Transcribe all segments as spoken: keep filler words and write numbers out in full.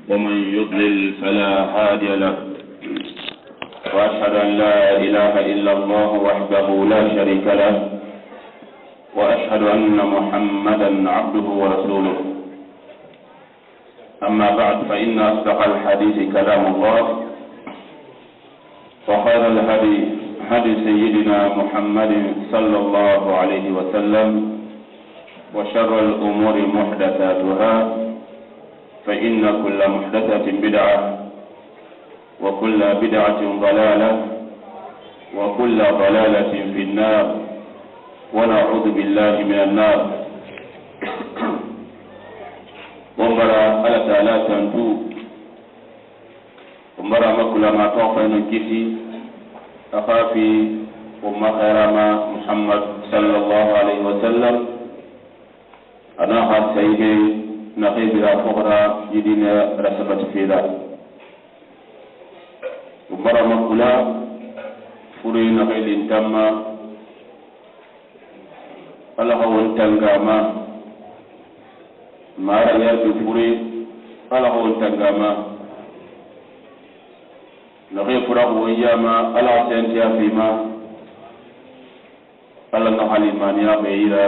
ومن يضلل فلا هادي له. وأشهد أن لا إله إلا الله وحده لا شريك له. وأشهد أن محمدا عبده ورسوله. أما بعد، فإن أصدق الحديث كلام الله، وخير الهدي هدي سيدنا محمد صلى الله عليه وسلم، وشر الأمور محدثاتها، فإن كل محدثة بدعة، وكل بدعة ضلالة، وكل ضلالة في النار، ونعوذ بالله من النار. Wo n bara Alla Taala tantu, wo n bara Makkulama tawfayno kisi, a faafi wo n ma xayrama Muhammad sallallahu alayhi wa sallam, a na xa sayi be na xebira foxra yidine rasabati fira. Wo n bara Makkula furi na xelin tamma, Alla xa wo n tangama. Mara yarbi furi, Alla xa wo n tangama. Na xe fura wo n yama, Alla xa sentiya fima. Alla na xa limaniya be yira.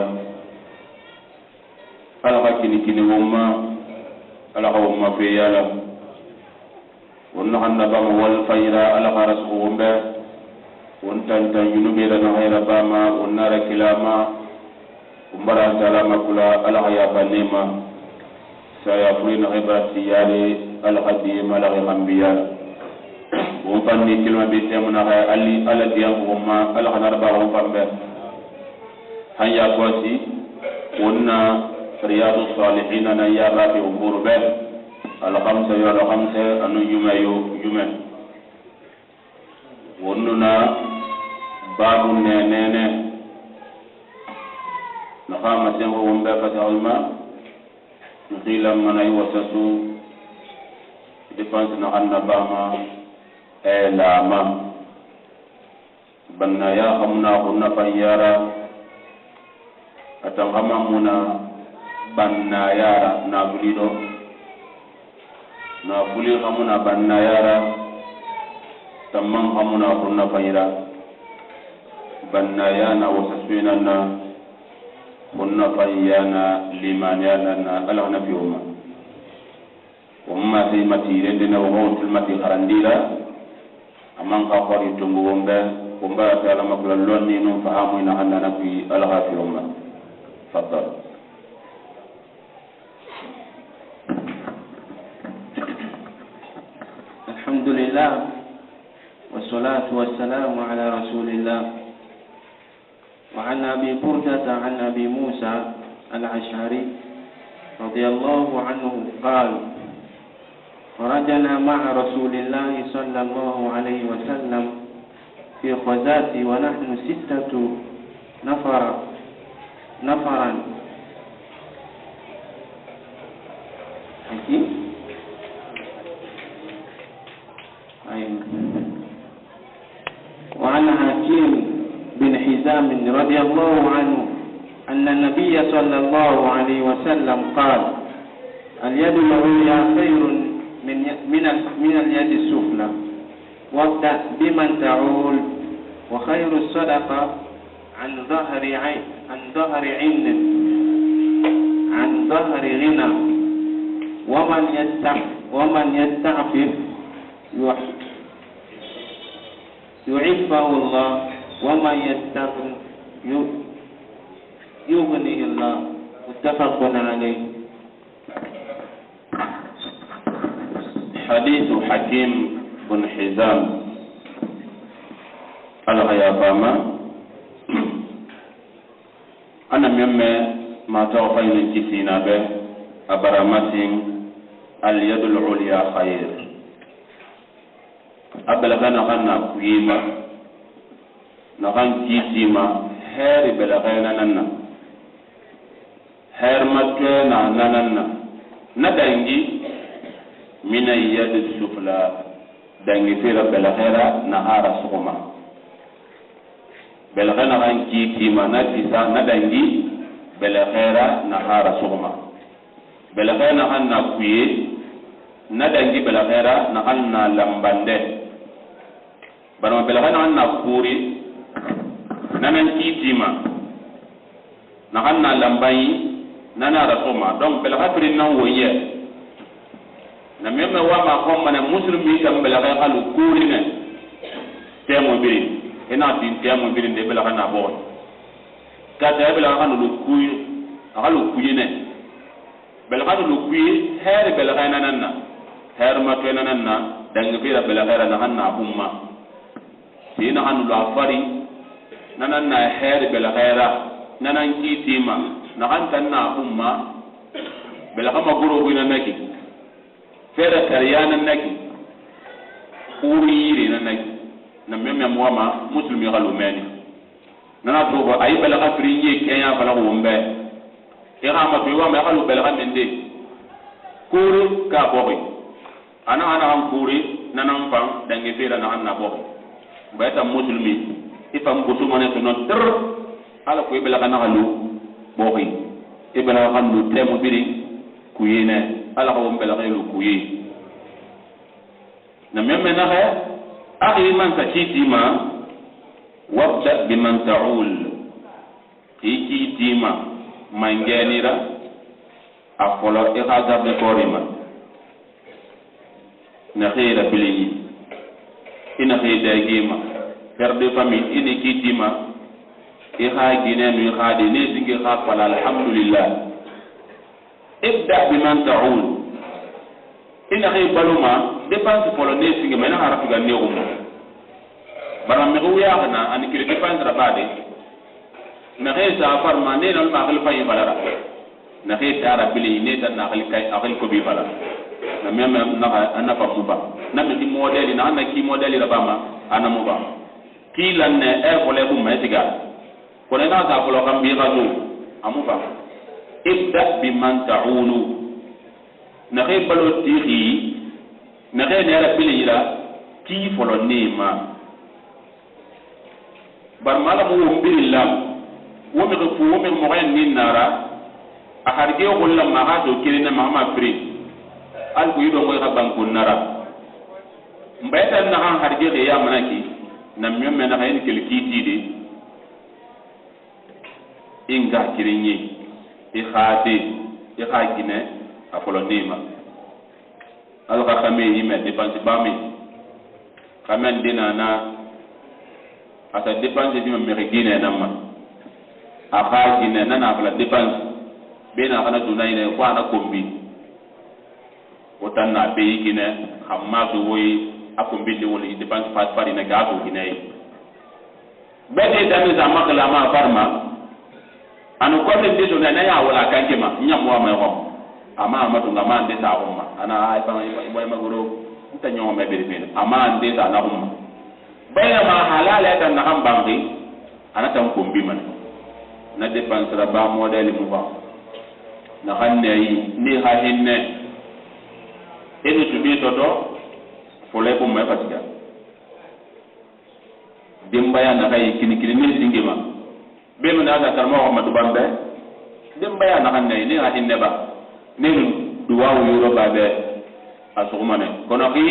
Alla xa kini kini wo n ma, Alla xa wo n ma fe yala. Wo n na xa na bama wal fayra, Alla xa rasu wo n be. Wo n tantan yunu be da na xayra bama, wo n na ra kilama. Wo n bara Taala Makula, Alla xa ya banema. Saya furi na xebati yale, Alla xa diyema, Alla xa xambiya. Wo n fanni kilma be temu na xa ali, Alla diyam wo n ma, Alla xa na ra ba wo n fambe. Hanya kosi, wo n na Riyadu Salihina na ya ba ke wo n buru be. Al khamsa yo al khamsa, anu yuma yo yuma. Wo n na babu nenene. Na xa ma sengo wo n be fata alma. N xila mana yi wasasu. Dépense na xa na bama. E lama. Bannaya xa muna xunna fan yara. A tan xa ma muna bannaya ra na fuli do. Na fuli xa muna bannaya ra. Tamman xa muna xunna fan yara. Bannaya na wasa suina na xunna fan yana limaniya na na Alla na fi wo n ma. Wo n ma sai mati rende na wo n ma wontul mati xarandira. Amman xa xori tungu wo n be, wo n bara Taala Makula lonni nun fahamu ina handa na fi Alla xa fi wo n ma. Faddal. الحمد لله، والصلاة والسلام على رسول الله. وعن أبي بردة عن أبي موسى الأشعري رضي الله عنه قال: خرجنا مع رسول الله صلى الله عليه وسلم في غزاة ونحن ستة نفر، نفرا. حكيم؟ أيوة. وعن حكيم بن حزام رضي الله عنه أن النبي صلى الله عليه وسلم قال: اليد العليا خير من، من، من اليد السفلى، وابدأ بمن تعول، وخير الصدقة عن ظهر عين، عن ظهر عين، عن ظهر غنى، ومن يستع-، ومن يستعفف يح-، يعفه الله، ومن يستغن ي-، يغنه الله. متفق عليه. Hadithu Hakim bun Hizam, Alla ya fama, ana memme ma taw fayni kisina be, a bara masin, al yadul ulya khayr. A bele kana kana kuyima, na kan kisima, heri bele kana nanna. Her ma twe na nananna. Na dangi mina yadi sufla. Dangi fira bele hera na hara sukuma. Bele hena han kitima na kisa na dangi bele hera na hara sukuma. Bele hena han na kuye. Na dangi belaxeera, na xan na lambande. Barma belaxe na xan na kuuri, na nan kiitima. Na xan na lambayi, na na rasoma. Donc, belaxe firin nan woye. Na meme wama xomma ne musulmi tam belaxe xalu kuuri ne. Temo biri. Ina tin temo biri nde belaxe na bon. Kata belaxe xalu kuyi, xalu kuyi ne. Belaxe xalu kuyi, xeeri belaxe na nan na. Xeeri ma tuwe na nan na, dangi fira belaxeera na xan na umma. Si na xanu lu a fari, na nan na xeeri belaxeera, na nan kiitima, na xan tan na umma, belaxe ma goro kuyi na naki, fere tariya na naki, kuuri yiri na naki, na meme wama musulmi xalu meni. Na na togo, ayi belaxe firi ye kenya belaxe wumbe. I xa ma tuwe wama xalu belaxe mende. Kuuri ka boxi. Ana, ana xan kuuri, na nan fan, dangi fira na xan na boxi. Bayta musulmi, i fan busumane to no dr. Ala kuyi belaxe na xalu boxi. I belaxe xan lu temo biri, kuyi ne. Ala xa won belaxe lu kuyi. Na meme naxe, axi man sa kiitima, wabda bi man ta'ul. Xi kiitima, mangenira, a folo i xa garde corps ma. Na xira bilini. Ina xi dagima. Père de famille, ini kiitima. I xa ginenu, i xa di, ne singi xa fala, alhamdulillah. Ibda bi man ta'ul. Ina xi baluma, dépense folo ne singi ma, ina xa ratuga ne umma. Bara mi ko wiya xana, ani kiri dépense ra bade. Na xi sa farma, ne na ma xil fayi balara. Na xi tara bili, ne tan na xil kay, xil ko bi bala. Na meme na xa, ana fa mu ba. Na mi di modèle, na, na ki modèle ra ba ma, ana mu ba. Ki lan ne, e fole bu me tiga. Kono na sa folo kam bi xasu, amu ba. Ibda bi man ta'ulu. Na xi balo ti xi, na xi ne ra bili ra, ki folo ni ma. Bar mala mo wo mbiri lam, wo mi ko fu, wo mi mo xen ni nara, a harge ko lam ma ha to kiri na ma ma firi. Al ko yido mo ha banko nara. Mbayta na han harge de ya manaki, na mi me na xen kil kiti de. Inga kirinyi, i xati, i xa gine, a folo nima. Al xa xame yi me dépense ba mi. Xamen dina na, a sa dépense bi ma mi gine na ma. A xa gine na na fala dépense. Bena xana dunay ne, ko ana kombi. Wo tan na be yi Guinée, xa maaso woyi, a ko mbindi woni dépense fa fari na gaaso Guinée. Be de dami sa makala ma farma, anu ko min de so na ya wala kanke ma, nyam wa ma ko. Ama ama to ngama de sa umma. Ana ay fa ay ma goro, nta nyoma me biri bin. Ama de sa na umma. Bayna ma halala tan na hambangi. Ana tan ko mbi man. Na dépense ra ba modèle mu ba. Na xanne yi, ni xa hinne. Enu tubi toto, fole ko me fatiga. Dimbaya na kay kini kini ni singima. Be mu na ka karma wa ma duban be. Dimbaya na xanne yi, ni xa hinne ba. Ni duwa yuro ba be. A sugumane. Kono ki,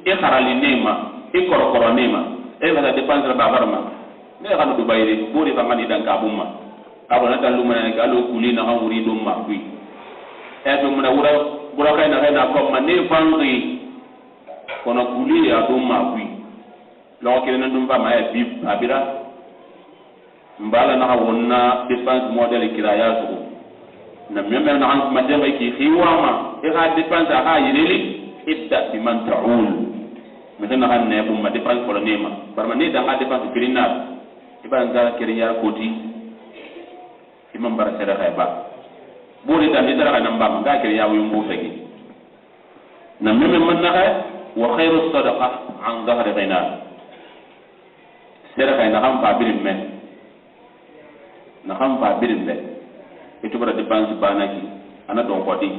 i xarali nima, i korokoro nima. E fata dépense ra ba farma. Ne xanu Dubai de, bori fa ngani dan ka bumma. A bona tan lumana ne galo kuli na xan wuri dum ma kui. E to muna wura, bura kay na kay na ko ma ne fangi. Kono kuli a dum ma kui. Lo kire nan dum fa ma e bib abira. Mbala na wonna dépense modèle kiraya sugu. Na meme na han ma dembe ki xiwama. E ha dépense ha yireli, idda bi man ta'ul. Mi tan han ne bum ma dépense ko nema. Bar ma ne da ha dépense kirina. Iban ga kiriyar koti. Imam bar sere kay ba. Bori da ni dara nan ba ma ga kiriya wu yumbu fegi. Na meme man na kay, wa khairu sadaqa an zahri ghina. Sere kay na xam fa birim me. Na xam fa birim be. Itu bara dépense banaki. Ana don ko di.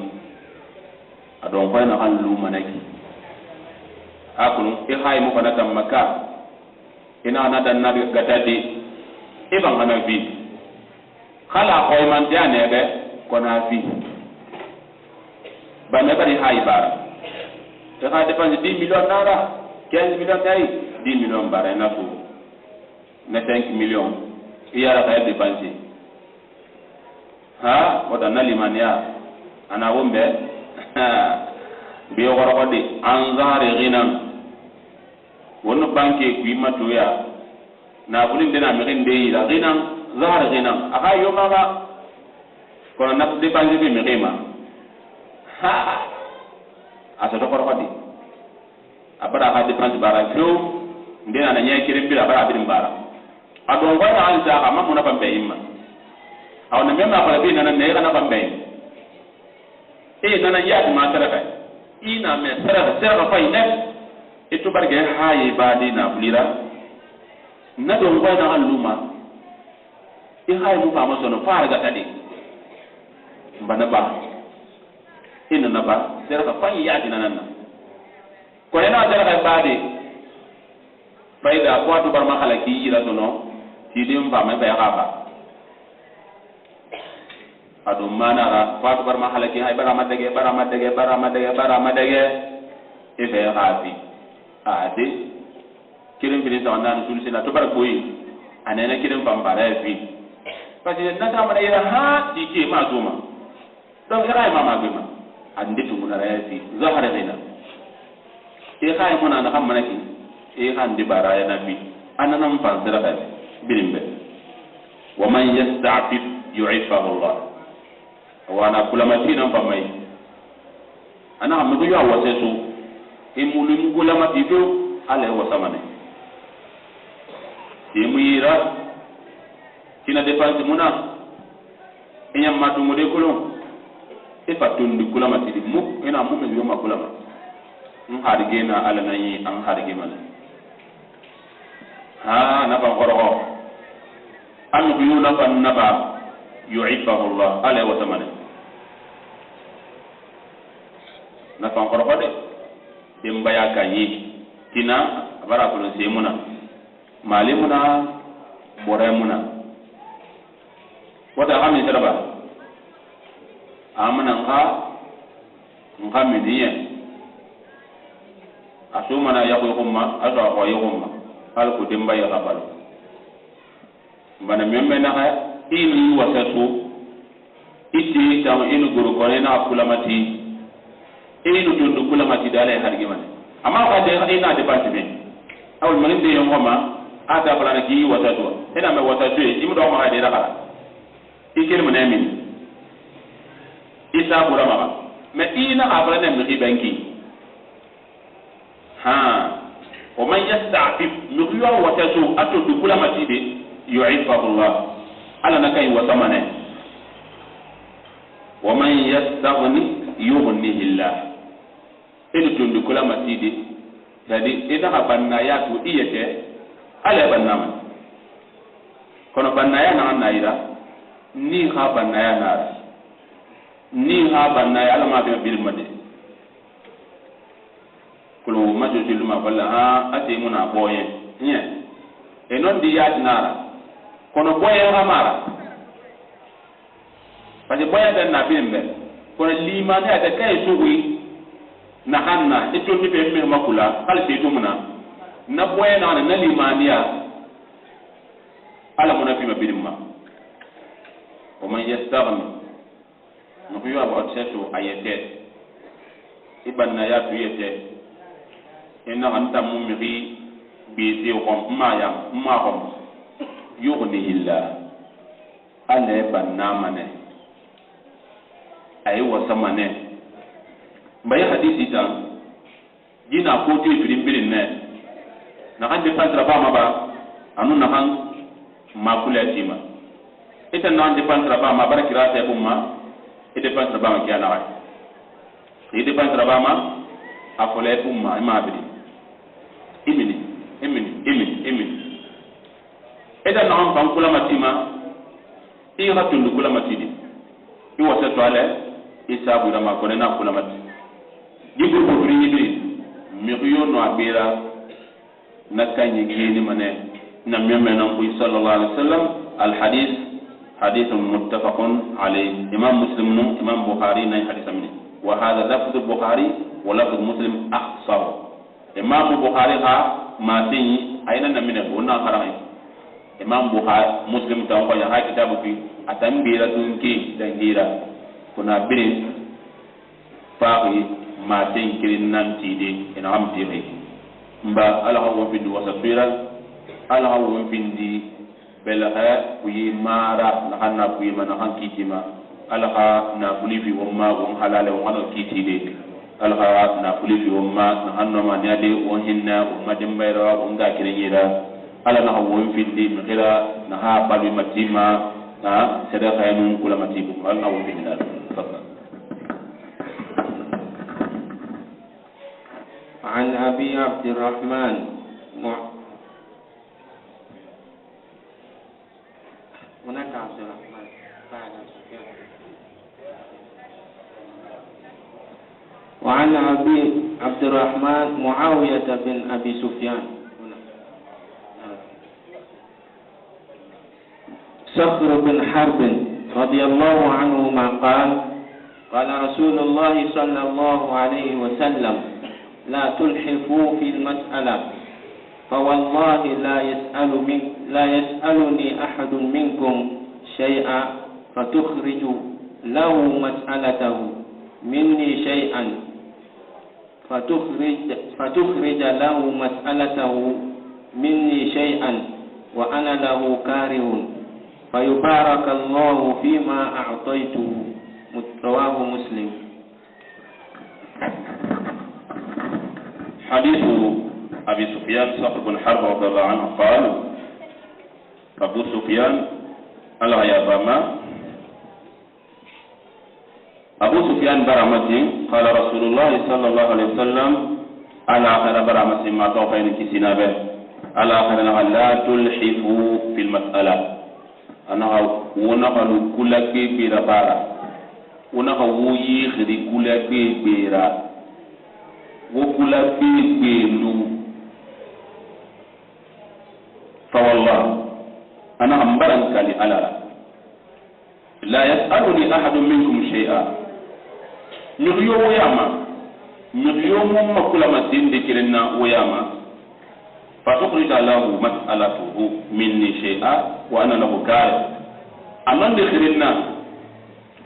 A don ko na kan lu manaki. Akunu, i hay mo kana tamma ka. Ina na dan na gata di. Iban ana bi. Kala koy man de a nebe, kono a fi. Ba me bari hay bara. E ka dépense dix millions nara, quinze millions kay, dix millions bara e nafu. Na cinq millions. Iyara ka dépense. Ha, wata na limaniya. Ana wombe. Biyo koro kodi, an zahari ghinan. Wonu banque ku imma tuya. Na bulin dena mi ginde ila ghinan, zahari ghinan. Aka yo mama. Kono na dépense bi mi gima. Ha. Asa to koro kodi. A bara ka dépense bara few, nde na ñay kirim bira bara birim bara. A don goy na an sa ka mamu na pambe imma. Aw na memma ko bi na na ne na pambe. E na na yaati ma saraka. Ina me saraka, saraka fay ne. E to barge haye ba di na bulira. Na don goy na an luma. I hay mu fama sono fara ga tadi. Mbana ba. Ina na ba, saraka fay yaati na nan na. Ko ena saraka baade. Fayda ko atu bar ma halaki yira sono, ti dim ba ma bay haba. Adu manara ko atu bar ma halaki hay bara ma dege, bara ma dege, bara ma dege, bara ma dege. E fe hafi. Ade. Kirim fini sa nan sul sina to bar koyi. Anena kirim pam bara fi. Parce que na ta mana ira ha di ke ma zuma. Donc, i xa ye mama be ma, a nde tungu na raya fi, zahara ghina. I xa ye mona na xam mana ki, i xa ndi bara ya na fi, ana nam fan sira ba, birimbe. Wa man yasta'fif yu'iffahu Allah. Wa na kulamati nan fa mai. Ana xam ko yo wase so. Imulu mu kulamati do, ale wasamane. Imu yira, kina dépense muna. I ñamma tungude kolon. I fa tundi kulama tidi mu, i na mu me yoma kulama. N hari gena ala na yi, an hari gemana. Ha, na fa ngoro. An ku yu na fa naba, yu'iffahu Allah, ala wa samane. Na fa ngoro de. Dimbaya ka yi. Kina, bara kolon semuna. Mali muna, bore muna. Wata xa min sara ba. Amana nxa, nxa min niye. A su mana yaxu yaxumma, a su a xo yaxumma. Hal ku dimba yaxa balo. Mbana memme naxa, ini wasa su. Itti taŋ inu guru kono ina kulamati. Inu tundu kulamati dale hargi mane. Amma ka de ina de banti me. Awul mani de yongo ma. Ata fulana ki wata tuwa. Ina me wata tuwe. Imu do ma de rakala. Ikir mu nemin. Isa burama. Me ina a fulana mi ki banki. Ha. Wa man yasta'fif, mi ku yo wata su, a to du kula matide, yu'iffahu Allah. Ala na kai wata mane. Wa man yastaghni yughnihi Allah. Edu tundu kula matide. Dadi, ina ka banna ya tu iyete, ala banna man. Kono banna ya na na ira, ni ha banna ya na. Ni ha banna ya ala ma be bil made. Kulu majo julu ma balla ha ate muna boye. Nye. E non di yat nara. Kono boye ha mara. Parce que boye dan na bin be. Kono limani ate kay sugui. Na hanna e tonni be me makula. Hal se tumuna. Na boye na na limani ya. Ala muna fi ma bin ma. Wa man yastaghni. Nuhu yo aba otsetu a yete. Iban na ya tu yete. Ina anta mu miri bi ti xom ma ya ma xom. Yughnihi Allah. Ale ban na mane. Ay wasa mane. Mbaye hadisi tan. Jina ko ti firin birin ne. Na kan dépense ra ba ma ba. Anu na kan ma kula tima. Ita na kan dépense ra ba ma bara kira te bumma. E dépense ra ba ma kiya na wai. E dépense ra ba ma. A fole bumma ima biri. Imini, imini, imini, imini. Ita na kan ban kula matima. I xa tundu kula matidi. I wasa to ale, i sabu rama kone na kula mati. Di groupe frini bi, mi yo no abira, na kanyi gini mane, na meme na kui sallallahu alaihi wasallam, al hadith, hadith muttafaqun alayh. Imam Muslim no, Imam Bukhari na hadith amni. Wa hadha lafz Bukhari, Wa lafzu Muslim akhsar. Imaamu Bukhaari xa, maa seyi, a yi na namine, wo na haraŋ. Imaamu Bukhaari, Muslim tan ko ya ha kitaabu fi, a tan bira dunki dangira. Kuna birin, faaxi, maa seyi kirin nan tiidi, ina am tiidi. Mba, Alla xa wo findi wasa fira, Alla xa wo findi Bele xa kuyi mara, na xa na kuyi ma, na xa kiiti ma. Alla xa na fuli fi wo ma, wo halale, wo xano kiiti de. Alla xa na fuli fi wo ma, na xa no ma nya de, wo hinna, wo ma dembayra, wo nga kirenyira. Alla na xa wo findi, mi xira, na xa balu ma tima, na sede xa nu kula ma tibu. Alla na wo findi na. Fasa. عن أبي عبد الرحمن مع- هناك عبد الرحمن بعد سفيان. وعن أبي عبد الرحمن معاوية بن أبي سفيان. هنا. صخر بن حرب رضي الله عنهما قال: قال رسول الله صلى الله عليه وسلم: لا تلحفوا في المسألة، فوالله لا يسأل من، لا يسألني أحد منكم شيئا فتخرج له مسألته مني شيئا، فتخرج، فتخرج له مسألته مني شيئا وأنا له كاره، فيبارك الله فيما أعطيته. رواه مسلم. حديث أبي سفيان، صخر بن حرب رضي الله عنه قال: أبو سفيان، ألا يا بما؟ Abu Sufyan bara ma tin, قال رسول الله صلى الله عليه وسلم, Alla Kira bara ma tin, ma tawfayni kisina be, Alla Kira na, لا تلحفوا في المسألة. Ana xa, wo na xa lu kula gbegbe ra bara. Wo na xa wo yi xiri kula gbegbe ra. Wo kula gbegbe lu. فوالله, ana xa mbaran kali Alla ra. لا يسألني أحد منكم شيئا. Mixi yo wo yama. Mixi yo mo ma kula ma sindi kirinna wo yama. فتخرج له مسألته مني شيئا وأنا له كاره. Anon de kirinna.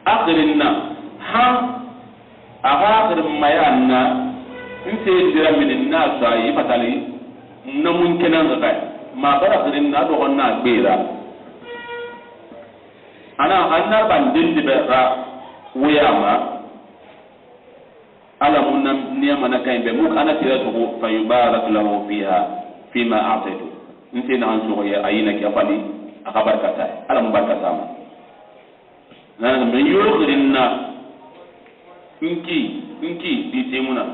A kirinna. Ha. A ga kirin mayanna. Nse dira minin na sa yi fatali. Na mun kenan ga kai. Ma bara kirinna do na gbera. Ana hanna ban dindi be ra wuyama. Alla mu na niyama na kayimbe mu ana tira tugu, فيبارك له فيها فيما أعطيته. Nse na an sogo ya ayina ke fali aka barkata. Alla mu barkata ma. Na me yo xirinna. Nki, nki, di temuna.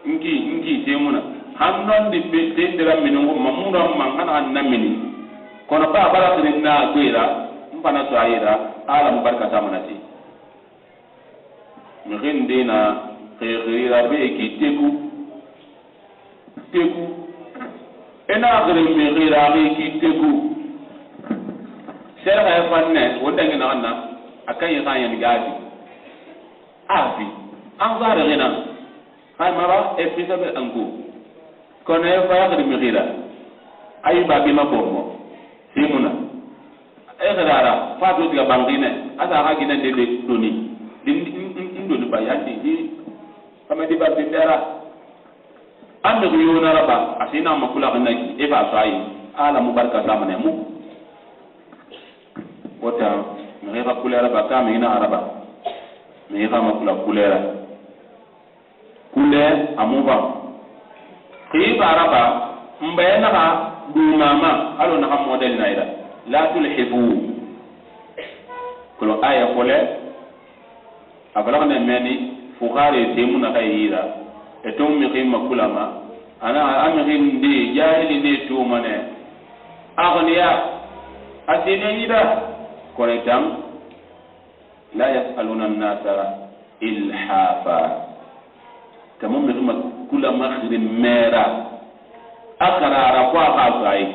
Nki, nki, temuna. Hannon di be, tendira minungo mamura man hana hanna mini. Kono ba bara xirinna gbera, mpana so ayira, Alla mu barkata manati. Mixi nde na xixira be ki teku. Teku. E na xiri mixira be ki teku. Sere xa ye fanne, wonda ngi na xanna, a kan yi xa yan gadi. A fi. An xare xina. Xay mara, e fi sabe anko. Kono e fa ya xiri mixira. Ayi ba bi ma bombo. Simuna. E xirara, fa to diga bangine, asa ha gina de de doni. Din, in, in, in doni ba yandi, di, kama di ba bi dara. An mi yona raba, asina ma kula na ki, e ba sai, Alla mu barka zamane mu. Wota, mi ga kula raba, ka mi na araba. Mi ga ma kula kulera. Kule a mu baŋ. Xibaara ba, mbe naxa duuma ma, halo naxa model na ira. La tulhifu. Kulo aya fole, a balax ne meni, fuxare temu naxa ira. E tum mi xima kulama. Ana a mi xinde, jahili ne tumane. Aghniya. Asine ira. Kone tam. La yas'aluna an-nasa ilhafa. Tamo mi xima kula maxiri mera. A karara ko a xasayi.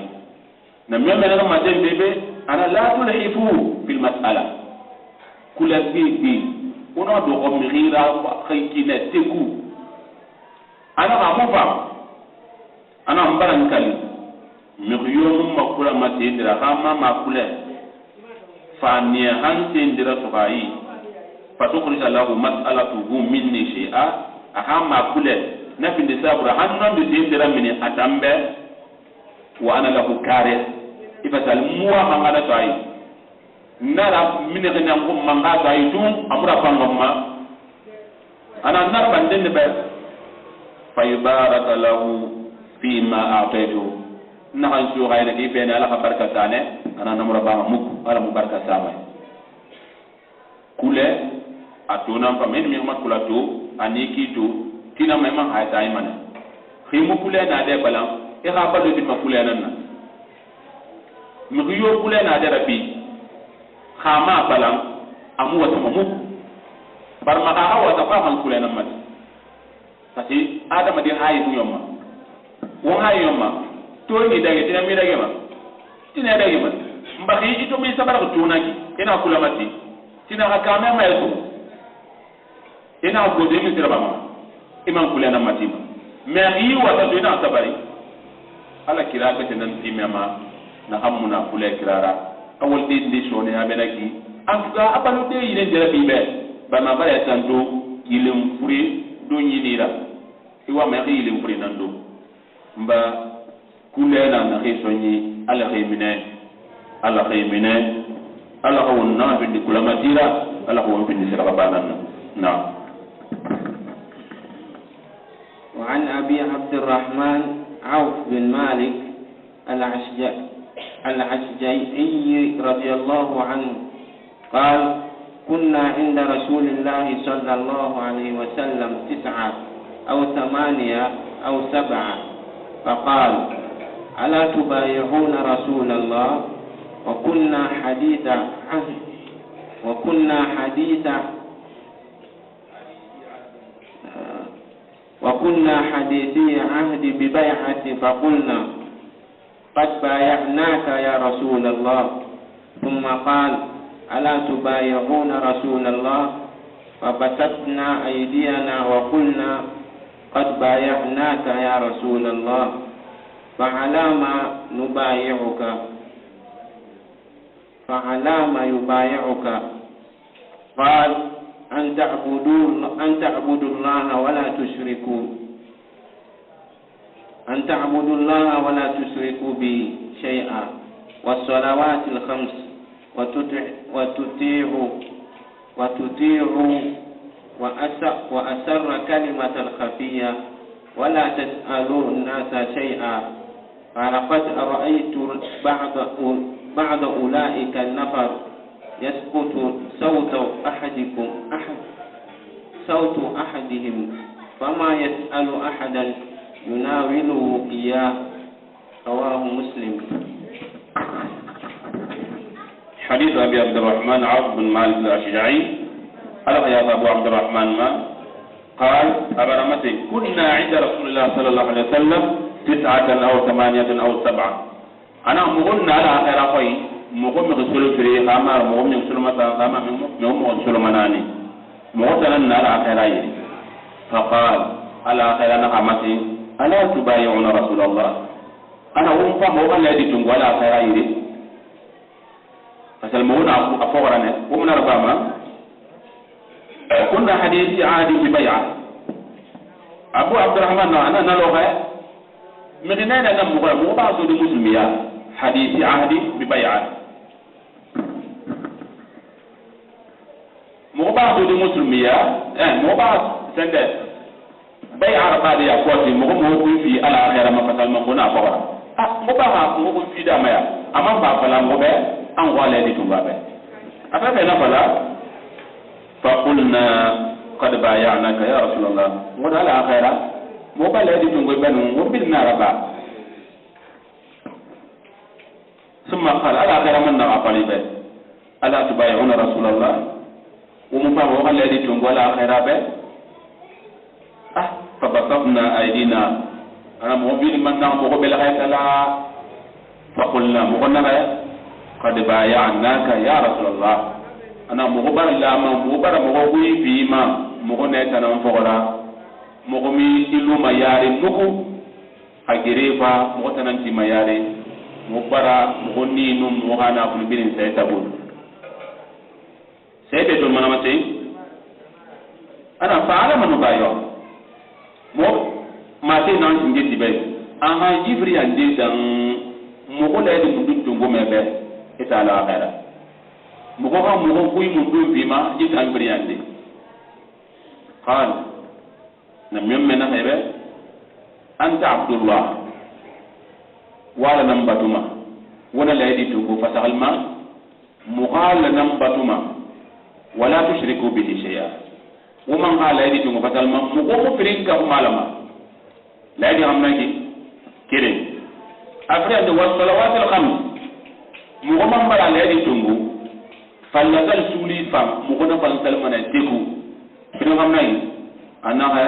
Na mi mera ma den bebe, ana la tulhifu fil mas'ala. Kula bibi. Uno do ko mi xira xaykina teku. Ana xa mu fam. Ana mbarankali. Mix yo mu ma kula ma tendira xa ma ma kule. Fa niya han tendira to xa yi. Fa tukhrija lahu mas'alatuhu minni shay'a. A xa ma kule. Na findi sabura han non di tendira mini atambe. Wa ana lahu kare. Ifa sal muwa mangana to ayi. Nara mine ke nan ko manga to ayi tu amura pango ma. Ana nar ban den be. Fa yubaraka lahu fi ma a'taytu. Na han su hayna ki fe ne ala ka barka sane. Ana namura ba muk ala mu barka samai. Kule, a tunan fa min mi ma kula tu, ani ki tu, tina mai man hayta imana. Khimu kule na de balan, e ha balu di ma kule nan na. Mi yo kule na de rabbi. Khama balan, amu wata mamu. Bar ma ha wata fa man kule nan mati. Parce que Adama di hayi ku yomma. Wo hayi yomma. To ni dage tina mi dage ma. Tina dage ma. Mbaxi ito mi sabara ko tunaki. Ina kula mati. Tina ka kame ma yesu. Ina ko de mi sira ma. Iman kula na mati ma. Mais yi wata to ina sabari. Ala kira ka tenan timema. Na hammuna kula kirara. Awol de ndi sone ya benaki. En tout cas, abalu de yine jere bibe. Bama bare tanto yilin furi do nyinira. Iwa me xi yilim furi nan do. Mba kulena na xi sonyi ala xi mine. Ala xi mine. Ala xo wonna bindi kulamatira. Ala xo won bindi sira banan. Na. وعن أبي عبد الرحمن عوف بن مالك العشج-، العشجعي رضي الله عنه قال: كنا عند رسول الله صلى الله عليه وسلم تسعة أو ثمانية أو سبعة، فقال: ألا تبايعون رسول الله؟ وكنا حديث عهد، وكنا حديث، وكنا حديثي عهد ببيعة، فقلنا: قد بايعناك يا رسول الله. ثم قال: ألا تبايعون رسول الله؟ فبسطنا أيدينا وقلنا: قد بايعناك يا رسول الله، فعلى ما نبايعك؟ فعلى ما يبايعك؟ قال: أن تعبدوا، أن تعبدوا الله ولا تشركوا أن تعبدوا الله ولا تشركوا به شيئا، والصلوات الخمس، وتطع-، وتطيعوا، وتطيعوا، وأس-، وأسر كلمة خفية، ولا تسألوا الناس شيئا. قال: قد رأيت بعض، بعض أولئك النفر يسقط صوت أحدكم، أحد، صوت أحدهم، فما يسأل أحدا يناوله إياه. رواه مسلم. حديث أبي عبد الرحمن عوف بن مالك الأشجعي. قال يا أبو عبد الرحمن ما قال، أبرمت: كنا عند رسول الله صلى الله عليه وسلم تسعة أو ثمانية أو سبعة. Ana mogon na ala akhira koy, mogon mi sulu firi, kama mogon mi sulu mata, kama mi mogon sulu manani. Mogon tanan na ala akhira yi. Faqal, ala akhira na kamati, ala tubayi'una Rasulallah. Ana wun fa mogon la di tungu ala akhira yi. Asal mogon a, a fogara ne, wun na rabama. Kunna hadisi ahdi bi bay'a. Abu Abdurrahman na, na, na lo khay. Mi nene na mo, mo ba so di muslimiya. Hadisi ahdi bi bay'a. Mo ba so di muslimiya. Eh, mo ba sende. Bay'a ba di ya ko di mo, mo ko fi ala akhira ma fasal ma kuna ko. Ah, mo ba ha mo ko fi da maya. Amma ba fala mo be an wala di tumba be. Afa be na fala. فقلنا: قد بايعناك يا رسول الله. Wala akhira. Mo ba la di tungo banu, mo bin na raba. ثم قال: ala akhira man na qali be. ألا تبايعون رسول الله؟ Wo mo ba mo la di tungo ala akhira be. Ah, فبسطنا أيدينا. Ana mo bin man na mo ko bela kay kala. فقلنا, mo ko naga, قد بايعناك يا رسول الله. Ana mo ko bar la ma, mo ko bar mo ko gui bi ma, mo ko ne tanan fogora. Moxo mi i luma yaari muku, xa gerefa, moxo tananti ma yaari, mo bara, moxo ninu, moxo hana funu birin sai tabun. Sai be don mana masai. Ana fa ala manu ba yo. Mo ma sai nan singe tibai. Aha, Jibril ande dan moxo la di mundu tungo mebe. Ita la akhira. Moxo ha moxo kuy mundu bima, ita Jibril ande. Qal, na men men na xebe, anta Abdullah, wala nan batuma, wona laydi tungu fasaxal ma, muxala nan batuma, wala tushriku bihi shay'a. Wo man xa laydi tungu fasaxal ma, muxo mu firin ka malama. Laydi xam na ki, kere. Après, ande wa salawatil khams, muxo man bara laydi tungu, fallatal suli fan, muxo na fan salmana teku. Firin xam na ki, anaxa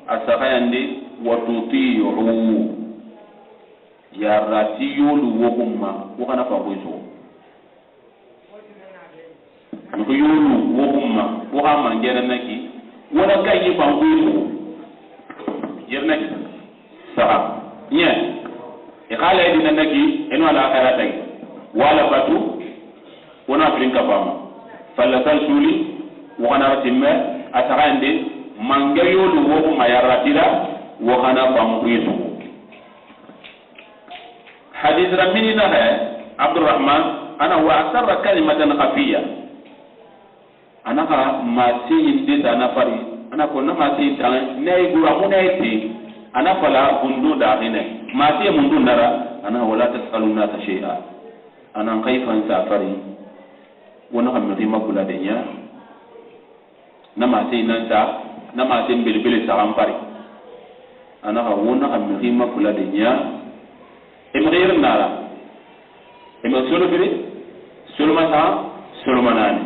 a saxayandi wa tuti'u. Yarati yolu wo umma, wo xana fa koy so. An ko yolu wo umma, wo xa mangena naki, wala kay yi fa koy so. Yer naki. Saxa. Nye. E xala yi dina naki, eno ala xayra tay. Wala batu, wona firin ka fama. Falla sal suli, wo xana timme, a saxayandi, mangeyolu wo umma yarratira, wo xana fam kuisu. Hadis ra minina he, Abdurrahman, ana wa asarra kalimatan khafiya. Ana ka masihin de ta na fari, ana ko na masihin ta na yi gura mu na yi te, ana fala gundu da hine. Masihin mundu nara, ana wala tasalu nasa shay'a. Ana kai fan sa fari. Wona kam mi rima kula de nya. Na masihin nan sa, na masihin belbele sa an fari. Ana ka wona kam mi rima kula de nya. E mi ghayr nara. E mi solo biri, solo ma sa, solo ma nani.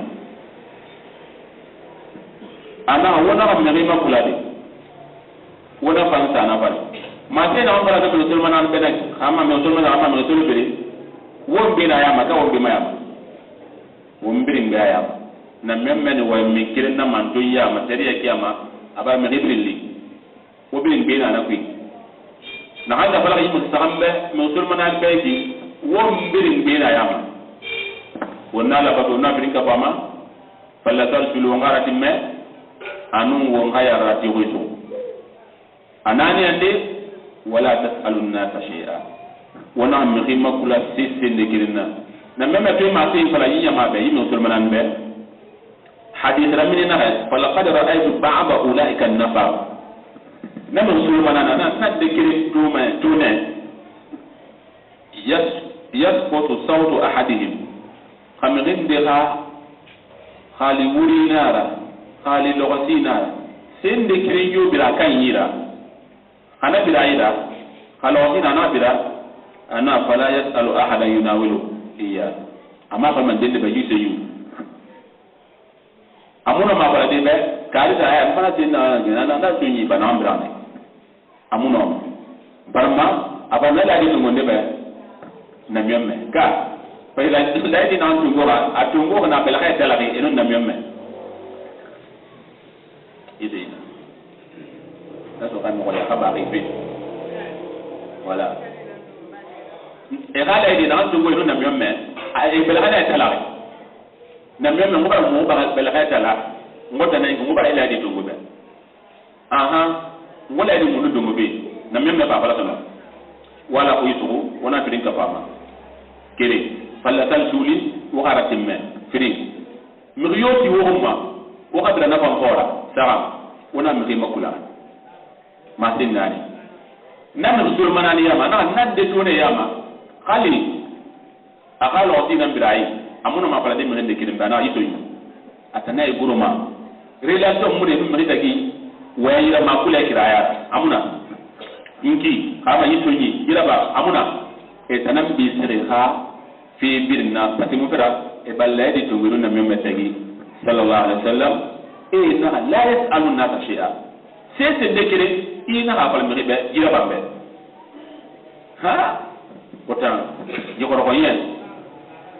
Ana wona kam mi rima kula de. Wona fan sa na fari. Ma sai na fara da solo ma nani benak. Amma mi solo ma sa, amma mi solo biri. Won be na yama, ka won be ma yama. Won birin be yama. Na men men wa mi kirin na man to yama, tariya kiyama, aba mi ribrin li. Wo birin bena na kuy. Na hanga fala yi musu saxambe, musulmana be ki, wo birin bena yama. Wo na la bato na birin ka fama, falla sal sulu wo ngara timme, anun wo ngaya rati huisu. Anani ande, wala tasalu nasa shay'a. Wona mi xima kula sisinde kirinna. Na meme to ma sey fala yi yama be, yi musulmana be. Hadis ra mini naxe, falaqad ra'aytu ba'da ulaika nafar. Na men sulmana na, na, na dekere tuma, tune. Yas-, yasqutu sawtu ahadihim. Xam rinde xa, xali wurinara, xali loxosinara. Sen dekere yo bira kan yira. Xana bira yira, xa loxosina na bira, ana fala yasalu ahadan yunawilu iya. Amma fa man dende ba yuse yu. Amuno ma bala de be, kari sa ya, fana tin na, na, na, na, sunyi ba na ambra ne. Amuno. Barma, aba na la de mo de be. Na miyamme. Ka. Fa la, la di na tungo ra, a tungo na bela kay talaki, eno na miyamme. Ide. Na so kan mo ya ka ba ri be. Voilà. E ka la ide na tungo eno na miyamme. A e bela kay talaki. Na men men ŋubara mo ŋubara bela kay tala. Ŋota na ŋubara ila di tungu be. Aha. Ŋola di mundu dungu be. Na men men ba bala sama. Wala ko yisugu, wona firin ka fama. Kere, falla tal suli, wo xara timme. Firin. Mi yoti wo umma, wo xabira na fan xora, sara. Wona mi xima kula. Ma sinnani. Na mi sulmanani yama, na nan de tone yama. Xali. A xa loxo si nan bira yi, a muna ma fala de mi hende kirim bana yi soyi. A tana yi guruma. Relation mu de mi mi tagi, waya yira ma kula kiraya, a muna. Inki, xa ma yi soyi, yira ba, a muna. E tanan bi sere xa, fi birna, pati mu fera, e balla di tungiru na mi me tagi, sallallahu alaihi wasallam. E na la yasalu nasa shay'a. Sese dekere, i na xa fala mi be, yira ba be. Ha? Pourtant, jokoro ko yen.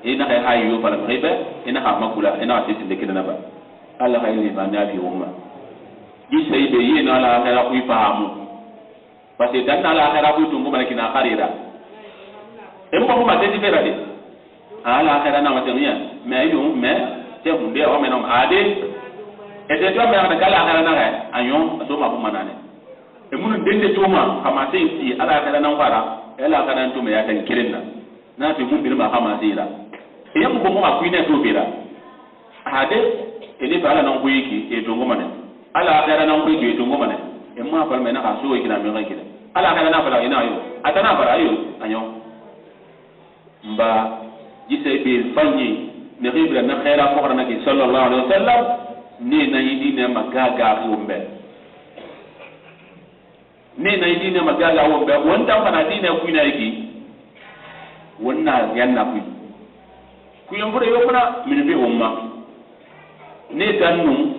Ina kay hay yo fala ko be, ina ha makula, ina ha sisi de kidana ba. Allah hay ni ba na fi umma. Jisay be yeno alaaxira kuy faamu. Parce que dan alaaxira kuy tungu mana kina xarira. En ba kuma teti fera de. Alaaxira na mate miya. Mais yo, mais te hunde o menom ade. E te to me ana kala alaaxira na ga. Anyo, so ma kuma nane. E mun dende to ma, kama sai ti alaaxira nan fara. E alaaxira nan to me ya tan kirinna. Na fi mun birma kama sai ra. E yamu ko mo akuine to bira. Hade, e ni fa Alla non ko yiki e tongo mane. Alaaxira non ko yiki e tongo mane. E ma fal me na ka so yiki na me kan kida. Alaaxira na fala ina yo. Atana fala yo. Anyo. Mba, jisay be fanyi. Ne xibra na xeera fo xarana ki sallallahu alaihi wasallam. Ni na yidi ne ma gaga ko mbe. Ni na diine ma gaga won be won tan fana diine kuy na yiki. Won na yanna kuy. Kuy en fure yo fana min be umma. Ni tan nun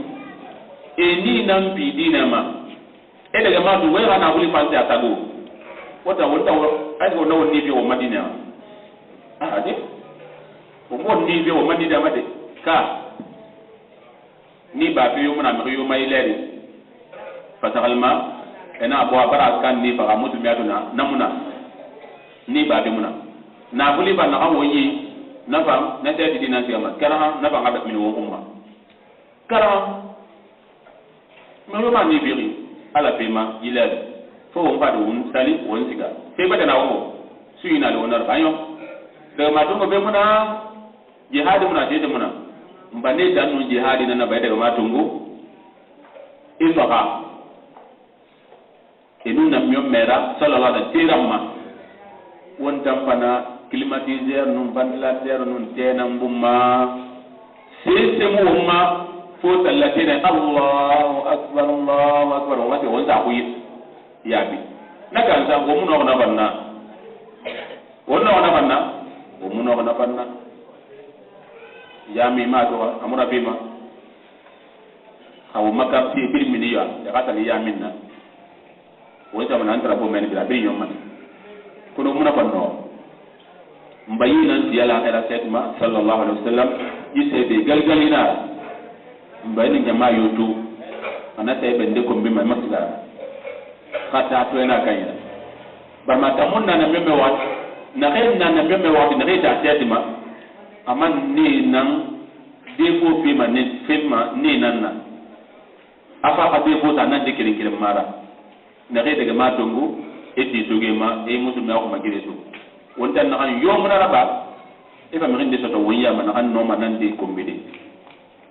e ni nan bi diine ma. E daga ma du wai hana wuli fansi a tago. Wata won ta won ai won na won ni be won madina. Ah de. Won won ni be won madina ma de. Ka. Ni ba fi yumuna mi yuma ileri. Fasagal ma ena bo abara kan ni faga mutu mi aduna namuna. Ni ba fi muna. Na buli ba na awo yi. Na fam na te di na siyama. Kala ha na ba ngada min wo umma. Kala ha. Mi yuma ni biri. Ala fi ma ileri. Fo won fadu won sali won siga. Fe ba na wo. Suina le wonar banyo. Daga ma tungo be muna. Jihadi muna tete muna. Mbane dan nun jihadi nana bay daga ma tungu. Ifaha. Inu na miyo mera sallallahu alaihi wasallam. Won tampana climatiseur nun ventilateur nun tena mbumma. Sese mu umma fo sallatene Allahu akbar Allahu akbar wate won sa kuyi. Yaabi. Na kan sa ko muno na banna. Wonno o nafanna? O muno o nafanna. Yami ma to amura bima. Hawo makar ti bir miniya ya kata ni yaminna. Woni sama nan tara ko men bila bir yomman. Kono muna fanno. Mbayi nan di ala kala setma sallallahu alaihi wasallam. Yise be galgalina. Mbayi ni jama yoto. Ana sai bende ko bima masla. Kata to ena kayna. Bari ma tamun nana meme wat na xey nana meme wat na xey ta tedima. Aman ni nan defo fima ni fima ni nan na. Afa ka defo ta nan de kirin kirin mara. Na xey daga ma tongu e ti toge ma e musu me ko ma gire to. Wonta na kan yo mun araba. E fa mi rinde soto wonya ma na kan no ma nan de kombide.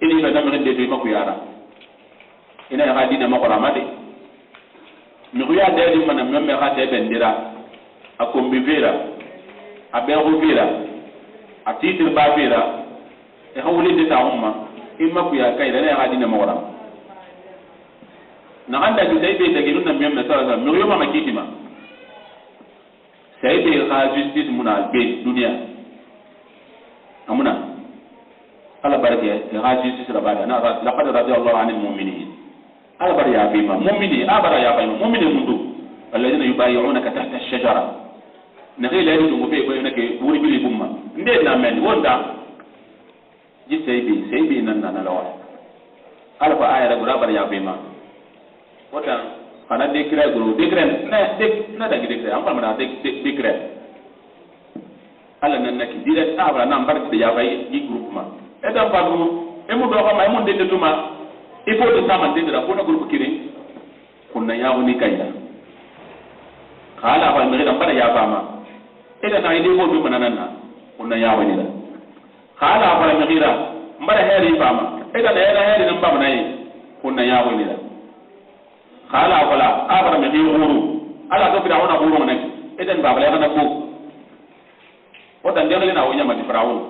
Ini fa na mi rinde to ma ku yara. Ina ya ga dina ma ko ramade. Mi xuya dadi mana men me xate bendira. A kombi vera. A bexu vera. A titir ba vera. E xawli de ta umma. Imma ku ya kay da ne ga dina ma wala. Na ganda ki sai be ta gidun nan men me sala sala mi yoma ma kitima. Sai be ga justice muna be dunia. Amuna. Ala barke ga justice rabada na laqad radiyallahu anil mu'minin. Ala bara ya fima mu'mini a bara ya fima mu'mini mundu. Alladhina yubayi'unaka tahta ash-shajara. Na kai la yadu mu be ko na ke wuri bili bumma. Nde na men wonda. Ji sai bi sai bi nan na lawa. Ala fa aya da gura bara ya fima. Wata kana décret guru décret na déc na da décret amma mana déc décret. Alla nan naki direct abra nan bar de ya bay gi groupe ma. E dan ba groupe e mu do ma e mu de tuma. Il faut de sama de da ko na groupe kiri. Kunna ya woni kayda. Kala ba mi da bara ya ba ma. E da na ide ko bi mana nan na. Kunna ya woni da. Kala ba mi gira. Mbara heri ba ma. E da na heri nan ba ma nay. Kunna ya woni da. Kala ba la abra mi huru. Ala to bi da wona huru ne. E dan ba ba la na ko. Wota ndexlina o ñamati Firawuna.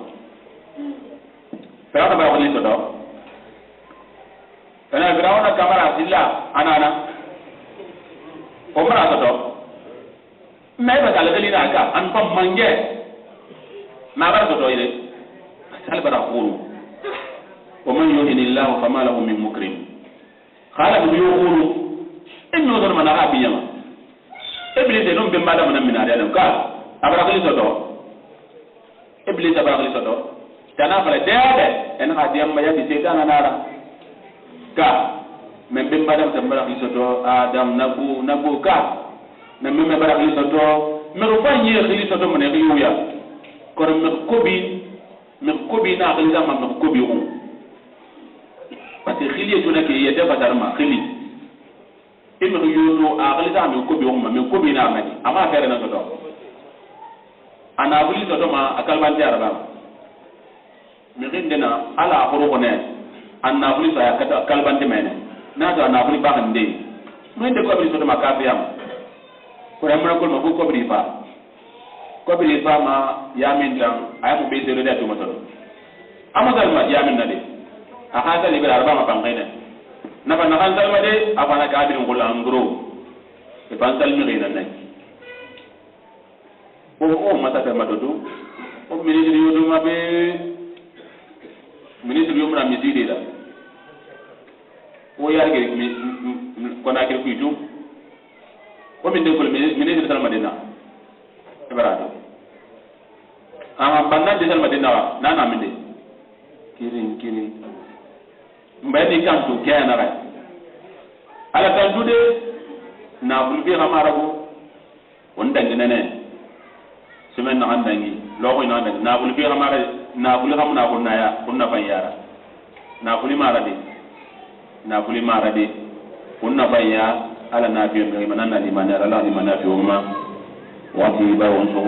Firawuna bara ko ni soto. Kana Firawuna kamara silla anana. O mara soto. Mais ba kala xelina ka an fam mange. Ma bara soto ire. Sal bara xuru. Wa man yuhini Allahu fama lahu min mukrim. Kala mi yo huru. En no zon mana ha biyama. Iblis e non be mala mana mina de ka. Abara ko soto. Iblis abara ko soto. Tana fala dede en ha diyam ma yadi setan anara. Ka. Men be mbaɗa, ɓe mbaɗa hili soto, Adam, nagu, nagu ka. Men, men, men mbaɗa hili soto, men ko fan yee hili soto mo ne hili wuya. Kono men ko bi, men ko bi na hili sama, men ko bi on. Parce que hili e tuna ke yete batar ma hili. E men ko yoto a hili sama, men ko bi on ma, men ko bi na mani. Ama fere na soto. Ana hili soto ma, a kalbante araba. Mi hindena ala horo ko ne, an nafuli saya kata kalbante mene. Na to an nafuli ba hande. Mo hinde ko abri soto ma kafiyam. Ko ran mona ko ma ko kobri fa. Kobri fa ma ya min dan, ay mo be sero da to ma soto. Amo dal ma ya min na de. A ha dal ibra arba ma bangene. Na fa na han dal ma de, a fa na ka abri ngol angro. E fa dal mi rena ne. O, o masata matoto. O ministre yo do mabe, ministre yo muna misiri la. O yar ke mi, mi, mi, kona ke kuitu. O min de ko mi, ministre tal madina. E barato. Ama banna de tal madina wa, na na min de. Kirin, kirin. Mbayni kantu kena ray. Ala kantu de, na bulbi hamara ko. Won dangi nene. Semaine na an dangi. Loko ina an dangi. Na bulbi hamara, na buli hamu na kunna ya, kunna fan yara. Na buli mara de. Na buli mara de. Kunna fan ya, ala na biyo mi mana na limana, ala limana fi umma. Wati ba won so,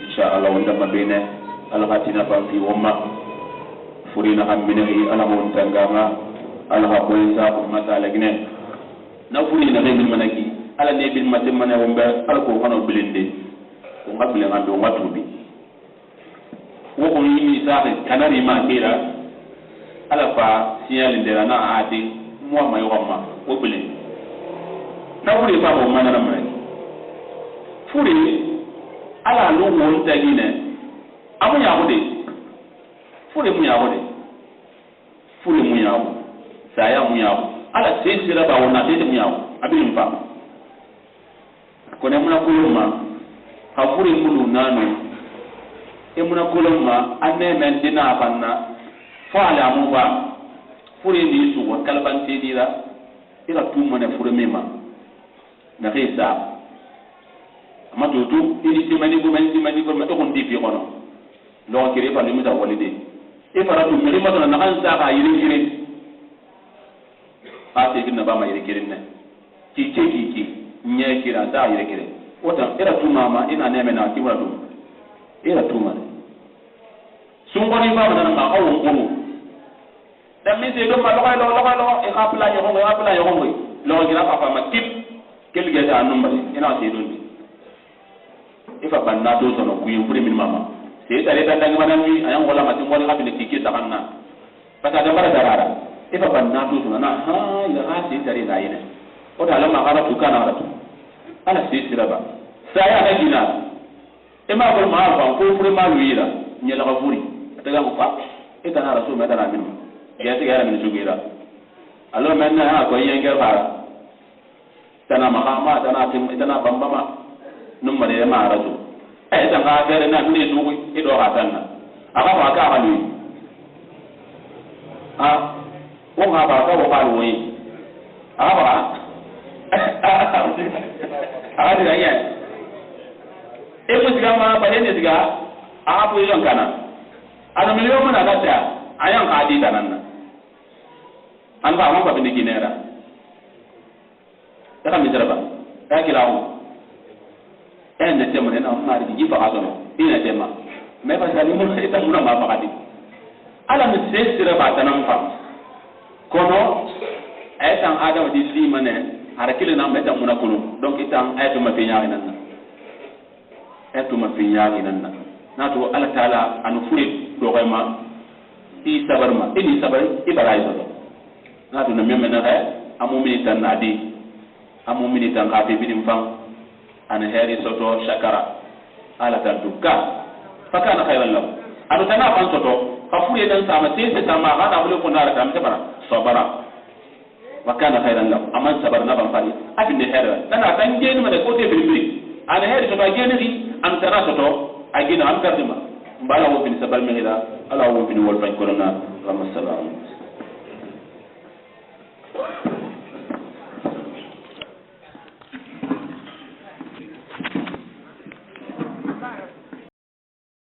insha Allah, won da mabene. Ala hatina fan fi umma. Furina hammine hi, ala mo on tangama, ala ha koy sa ko masala gine. Na furina be bil manaki, ala ne bil matin mana won be, ala ko hano bilinde. Ko ngabile ngando ngatubi. Wo ko yimi sa kanari ma kira. Ala fa signal ndera na ati, mo ma yo ma, wo bilinde. Na furi fa mo mana na manaki. Furi, ala lo won tagine. Amu ya ko de. Fure muɲa wo de. Fure muɲa wo. Saya muɲa wo. Ala sesira ba wona sese muɲa wo. Abin fa. Kono e muna kolon ma. Ka fure mulu nanu. E muna kolon ma. Anne men dina banna. Fo ala mu ba. Fure ni su wa kalban te dira. Ira tumane fure mema. Na xisa. Ama tutu. Ini timani ko men timani ko ma to kon di fi kono. Loxo kiri, i fa ni musa wali de. I fa ratu miri ma tona naxan sa xa yiri kiri. A se bin na ba ma yiri kiri ne. Ki ke ki ki. Nye kira sa yiri kiri. Wota era tuma ma ina neme na ki wala tuma. Era tuma. Sungoni ba ma na ma awu nguru. Dan min se do ma loxo lo loxo lo e xa pla yo ngo xa pla yo ngo. Loxo kira fa fa ma kip. Kel ge ta numba ina se do ni. I fa banna to sono ku yum fure min mama. Se tare tan dangi manan wi, ayan wala ma tin wani habine tike sakanna. Baka da mara darara. I fa banna to sono na ha, ila ha se tare na yine. O da lama gara tu kana gara tu. Ala se sira ba. Saya na gina. E ma ko ma fa ko fure ma wira. Nyela ka furi. Ataga ko fa. E kana rasul ma dara min. Ya se gara min sugira. Alo men na ko yenge fara. Tana maxama, tana tim, tana bambama. Num mare ma rasu. E tan ka fere na mine sugu, i do ka tanna. Aka fa ka halu. Ha. Wo ka ba ka wo ka lu yi. Aka fa. Aka di ya. E ko siga ma ba ne siga. Aka fu yon kana. Ana miliyon mana da ta. Ayan ka di tananna. An ba ma ba bini ginera. Taka misira ba. Ka kila hu. En de tema ne na mari ji fa ka sono. Ina tema. Me ba sali mo ita muna ma fa ka di. Ala mi se sira ba tanam fa. Kono, ay tan Adama di si mane, ara kile na me tan muna kunu. Donc itan ay to ma fi nyaari nan. E tuma fi yaaki nan na. Na to Alla Taala anu furi do ma i sabar ma, ini sabar i baray soto. Na to na meme na kay, amu mini tan na di, amu mini tan ka fi bidin fan, an heri soto shakara, Alla tan dukka. Fa kana khairan lahu. Anu tana fan soto, ka furi dan sama, sese sama, hana fule ko nara tan tabara, sabara. Wa kana khairan lahu. Aman sabar na ban fari. Abin ne hera. Tana tan geni mana ko te bilbili. Ana heri to ba geni ri, an tana to to. A geni an perdi ma. Mbala wo bin sabar me hira. Ala wo bin wol fan korona. Rama salam.